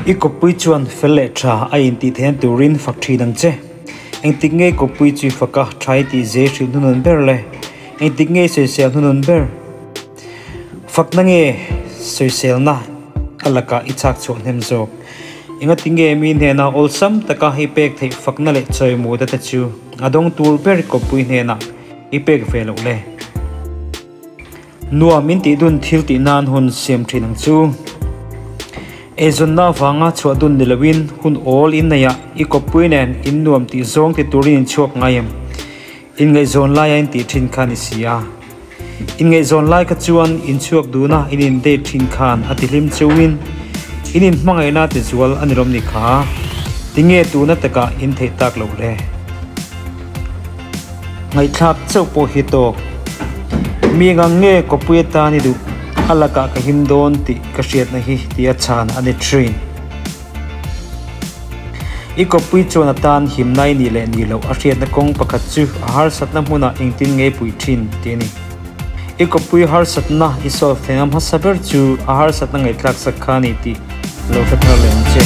I kawppui chuan fel leh tha a intih theihna turin fak thin ang che. Engtik nge kawppui chu i fak a, tha i tih ze hrilh hnunun ber le? Engtik nge i sawisel hnunun ber? Fakna nge sawiselna a lakah i chak chhuah hnem zawk? Engati nge mi hnena awlsam taka i pek theih fakna leh chawimuhna te chu a dawng tur ber kawppui hnenah i pek ve loh le? Nuam in tih dun thil tih nan hun siam thin ang chu. Eizawnna avanga chhuah dun ni loin hun awl in nei ah i kawppui nen in nuam tih zawng ti turin in chhuak ngai em? In ngaihzawn lai a in tih thin kha ni si a. In ngaihzawn lai kha chuan in chhuak dun a in in date thin khan a ti hlim cheu in in in hmangaihna ti zual a ni lawm ni kha? Tinge tuna takah in theih tak loh le? Ngaihthlak chauh pawh hi tawk. Mi engang nge kawpui atan i duh? A lakah ka him dawn tih ka hriatna hi ti a chhan a ni thin. I kawpui chuan atan himna i nih leh nih loh a hriatna kawng pakhat chu a harsatna hmunah engtin nge i puih thin tih a ni. I kawpui harsatna i solve thei ngam hmasa ber chu a harsatna ngaihthlak sak kha a ni tih lo hre thar leh ang che.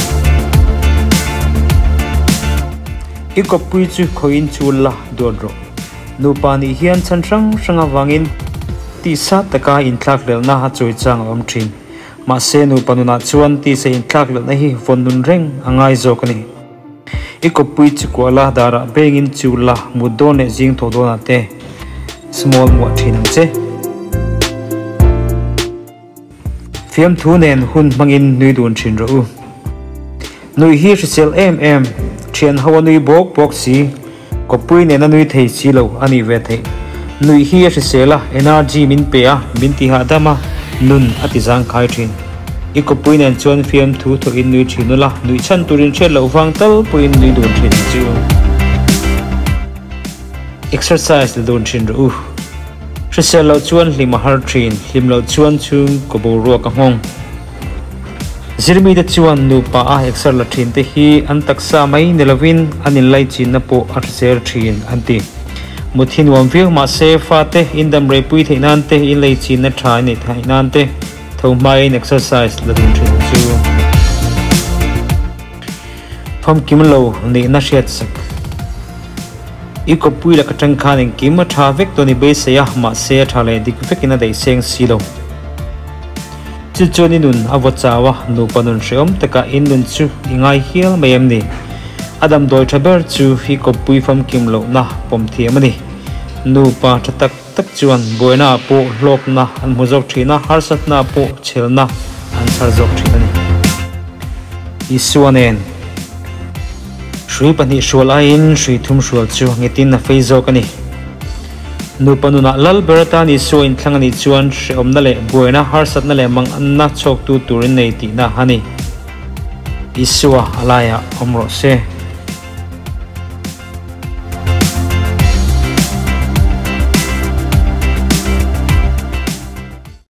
I kawppui chu khawiin chul la duat rawh. Nupa nih hian chhan hrang hrang avangin tisa taka inthlakhlelhna a chawi chang a awm thin. Mahse nupa nunah chuan tisa inthlakhlelhna hi vawn nun reng a ngai zawk a ni. I kawppui chu kuah la, darah bengin chul la, mut dawn leh zing thawh dawnah te small muah thin ang che. Fiamthu nen hun hmangin nui dun thin rawh u. Nui hi hrisel em em, thian ho a nui bawk bawk si, kawppui nena nui thei si lo a nih ve theih. Nui hi a hrisel a, energy min pe a, min ti hahdam a, nun a ti zangkhai thin. I kawppui nen chuan fiamthu thawhin nui thin ula, nuih chhan turin hriat loh vang tal pawhin nui dun thin ang che u. Exercise la dun thin rawh u. Hrisel loh chuan hlim a har thin, hlim loh chuan chhungkaw boruak a nghawng. Zirmite chuan nupa a exer la thin te hi an taksa mai ni lovin an inlaichinna pawh a hrisel thin an ti. Mut hi nuam viau mahse fate indamreipui theih nan te, inlaichinna tha i neih theih nan te tho hmain exercise la dun thin ang chu. Famkim lo nihna hriatsak. I kawppui laka tang khan engkim a tha vek dawn i beisei a, mahse a tha leh dik vekin a daih seng si lo. Chu chuan i nun a vaw chau a, nupa nun hrehawm takah in nun chu i ngai hial mai em ni? A damdawi tha ber chu i kawppui famkim lohna pawm thiam a ni. Nupa tha tak tak chuan buaina ah pawh hlawkna an hmu zawk thin a, harsatna ah pawh chhelna an chhar zawk thin a ni. Isua nen hrui pahnih hrual aiin hrui thum hrual chu ngetin a fei zawk a ni. Nupa nunah lal ber atan Isua inthlang a nih chuan hrehawmna leh buaina, harsatna leh manganna chhawktu turin nei tihna a ni. Isua a laiah awm rawh se.